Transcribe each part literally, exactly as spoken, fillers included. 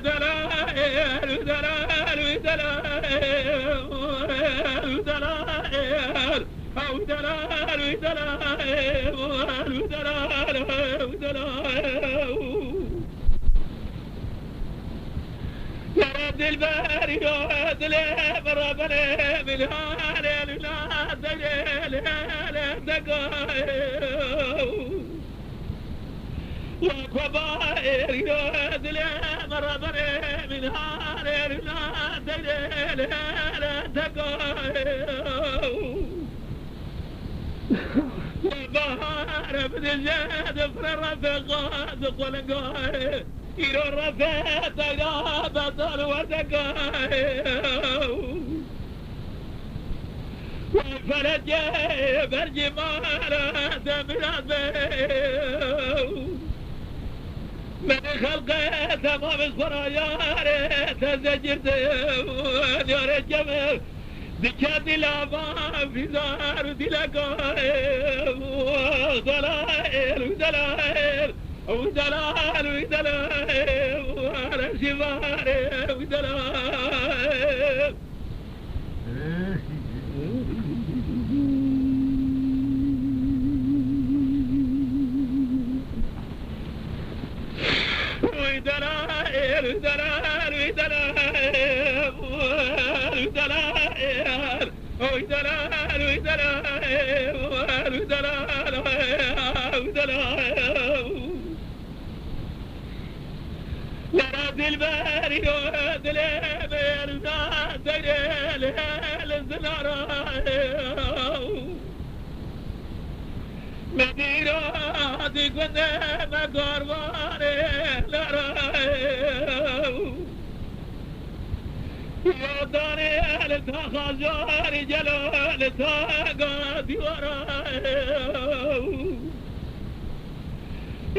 Yara dilberî ro dilê min rabenê min hale lula deyrê lê lê degayê. Ya kuba êrî ro dilê min rabenê min hale lula deyrê lê lê degayê. Ya bahare bidije di fire refeqa di qolingayê. Îro refet ayda betal werdeka. Vay felekê bercî mala te mirat be. Menê xelqê temam ji xwe ra yarê te zegirde. Yarê kemê dike dila van fîzar û dileka. Dela el û dela el. Ew delal, ew delal, were şivare, ew delal. Ew delal, ew delal, ew delal, ew delal. Oy delal, oy delal, oy delal, oy delal. Yara dilberî ro dilê min da deyrê lê lê zinara. Me dîra di gundê me garvanê lara. Ya danê li ta xajarî gelo li ta ga dîwara.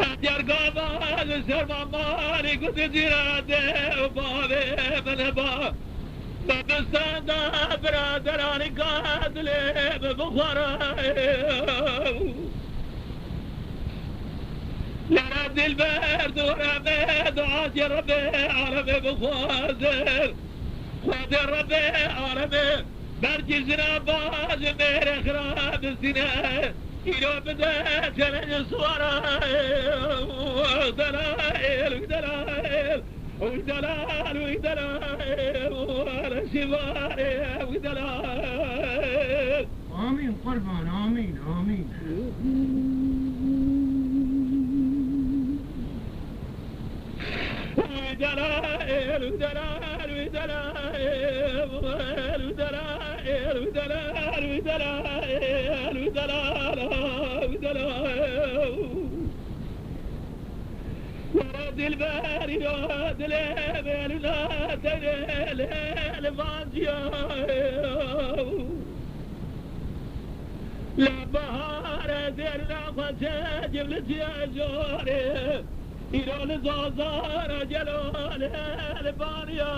Ya dergava li ser mamarî gundê cîranê û bavê min ba. Dibistan da biraderanî ka dilê min bixwara. Lera dilber dora me duacê Rebê alemê bixwazin. Xwedê Rebê alemê bercî jina bajê mêrê xira bistîne. Îro bide çeleng suwara. Dela el, dela el. Oy delal, oy delal, oy şivare, oy delal. Amîn qurban, amîn, amîn. Oy delal, oy delal, oy delal, oy delal, oy delal, oy delal, oy delal, oy delal. Were dilberî ya dilê min na deyrê lê li vanciya. Li bahare zêrna xwe çe civliciya jorê. Îro li zazara gelo lê li baniya.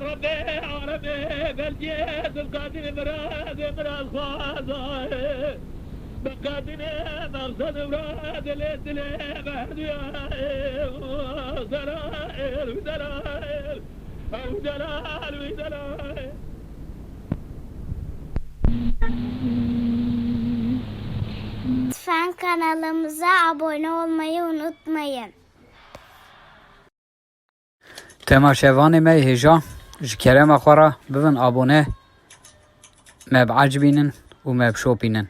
Rebê alemê belgê dilqadî miradê miradxwaza. Bi qadinê mexzed û miradê lê dilê me her duya. Zera el, zera el. Ew delal, ew delal. Lütfen kanalımıza abone olmayı unutmayın. Temaşevanê me yê hêja, ji kerema xwe re bibin abone, me biecibînin û me bişopînin.